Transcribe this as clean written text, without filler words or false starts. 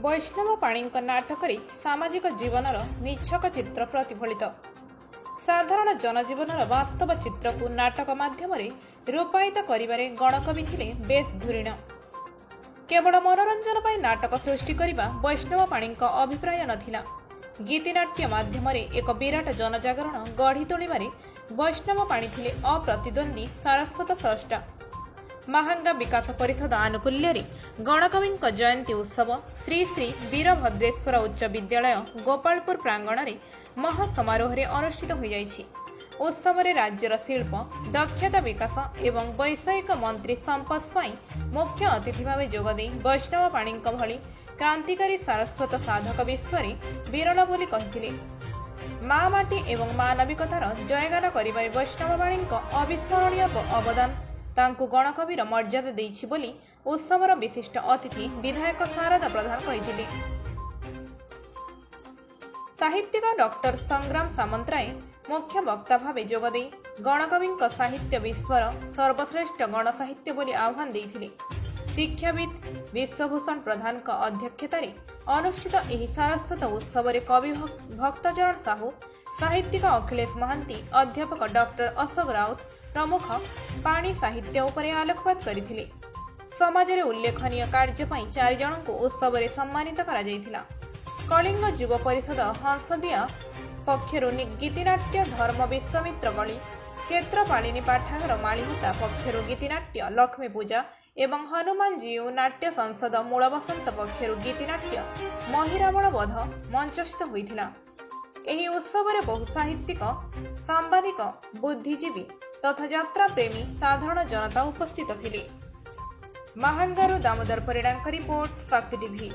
ବୈଷ୍ଣବ ପାଣିଙ୍କ ନାଟକରେ ସାମାଜିକ ଜୀବନର ନିଛକ ଚିତ୍ର ପ୍ରତିଫଳିତ। ସାଧାରଣ ଜନଜୀବନର ବାସ୍ତବ ଚିତ୍ରକୁ ନାଟକ ମାଧ୍ୟମରେ ରୂପାୟିତ କରିବାରେ ଗଣକବି ଥିଲେ ବେଶ୍ ଧୁରୀଣ। କେବଳ ମନୋରଞ୍ଜନ ପାଇଁ ନାଟକ ସୃଷ୍ଟି କରିବା ବୈଷ୍ଣବ ପାଣିଙ୍କ ଅଭିପ୍ରାୟ ନଥିଲା। ଗୀତିନାଟ୍ୟ ମାଧ୍ୟମରେ ଏକ ବିରାଟ ଜନଜାଗରଣ ଗଢ଼ି ତୋଳିବାରେ ବୈଷ୍ଣବ ପାଣି ଥିଲେ ଅପ୍ରତିଦ୍ୱନ୍ଦ୍ୱୀ ସାରସ୍ୱତ ସ୍ରଷ୍ଟା। ମାହାଙ୍ଗା ବିକାଶ ପରିଷଦ ଆନୁକୂଲ୍ୟରେ ଗଣକବିଙ୍କ ଜୟନ୍ତୀ ଉତ୍ସବ ଶ୍ରୀ ଶ୍ରୀ ବୀରଭଦ୍ରେଶ୍ୱର ଉଚ୍ଚ ବିଦ୍ୟାଳୟ, ଗୋପାଳପୁର ପ୍ରାଙ୍ଗଣରେ ମହାସମାରୋହରେ ଅନୁଷ୍ଠିତ ହୋଇଯାଇଛି। ଉତ୍ସବରେ ରାଜ୍ୟର ଶିଳ୍ପ, ଦକ୍ଷତା ବିକାଶ ଏବଂ ବୈଷୟିକ ମନ୍ତ୍ରୀ ସମ୍ପଦ ସ୍ୱାଇଁ ମୁଖ୍ୟ ଅତିଥି ଭାବେ ଯୋଗଦେଇ ବୈଷ୍ଣବ ପାଣିଙ୍କ ଭଳି କ୍ରାନ୍ତିକାରୀ ସାରସ୍ୱତ ସାଧକ ବିଶ୍ୱରେ ବିରଳ ବୋଲି କହିଥିଲେ। ମା ମାଟି ଏବଂ ମାନବିକତାର ଜୟଗାନ କରିବାରେ ବୈଷ୍ଣବ ପାଣିଙ୍କ ଅବିସ୍ମରଣୀୟ ଅବଦାନ ତାଙ୍କୁ ଗଣକବିର ମର୍ଯ୍ୟାଦା ଦେଇଛି ବୋଲି ଉତ୍ସବର ବିଶିଷ୍ଟ ଅତିଥି ବିଧାୟକ ଶାରଦା ପ୍ରଧାନ କହିଥିଲେ। ସାହିତ୍ୟିକ ଡକ୍ଟର ସଂଗ୍ରାମ ସାମନ୍ତରାୟ ମୁଖ୍ୟ ବକ୍ତା ଭାବେ ଯୋଗଦେଇ ଗଣକବିଙ୍କ ସାହିତ୍ୟ ବିଶ୍ୱର ସର୍ବଶ୍ରେଷ୍ଠ ଗଣସାହିତ୍ୟ ବୋଲି ଆହ୍ୱାନ ଦେଇଥିଲେ। ଶିକ୍ଷାବିତ୍ ବିଶ୍ୱଭୂଷଣ ପ୍ରଧାନଙ୍କ ଅଧ୍ୟକ୍ଷତାରେ ଅନୁଷ୍ଠିତ ଏହି ସାରସ୍ୱତ ଉତ୍ସବରେ କବି ଭକ୍ତଚରଣ ସାହୁ, ସାହିତ୍ୟିକ ଅଖିଳେଶ ମହାନ୍ତି, ଅଧ୍ୟାପକ ଡକ୍ଟର ଅଶୋକ ରାଉତ ପ୍ରମୁଖ ପାଣି ସାହିତ୍ୟ ଉପରେ ଆଲୋକପାତ କରିଥିଲେ। ସମାଜରେ ଉଲ୍ଲେଖନୀୟ କାର୍ଯ୍ୟ ପାଇଁ ଚାରି ଜଣଙ୍କୁ ଉତ୍ସବରେ ସମ୍ମାନିତ କରାଯାଇଥିଲା। କଳିଙ୍ଗ ଯୁବ ପରିଷଦ ହଂସଦିଆ ପକ୍ଷରୁ ଗୀତିନାଟ୍ୟ ଧର୍ମ ବିଶ୍ୱାମିତ୍ର ଗଳି, କ୍ଷେତ୍ରପାଳିନୀ ପାଠାଗାର ମାଳିହତା ପକ୍ଷରୁ ଗୀତିନାଟ୍ୟ ଲକ୍ଷ୍ମୀ ପୂଜା ଏବଂ ହନୁମାନ ଜୀଉ ନାଟ୍ୟ ସଂସଦ ମୂଳବସନ୍ତ ପକ୍ଷରୁ ଗୀତିନାଟ୍ୟ ମହିରାବଣ ବଧ ମଞ୍ଚସ୍ଥ ହୋଇଥିଲା। ଏହି ଉତ୍ସବରେ ବହୁ ସାହିତ୍ୟିକ, ସାମ୍ବାଦିକ, ବୁଦ୍ଧିଜୀବୀ ତଥା ଯାତ୍ରାପ୍ରେମୀ ସାଧାରଣ ଜନତା ଉପସ୍ଥିତ ଥିଲେ। ମାହାଙ୍ଗାରୁ ଦାମୋଦର ପରିଡ଼ାଙ୍କ ରିପୋର୍ଟ, ଶକ୍ତି ଟିଭି।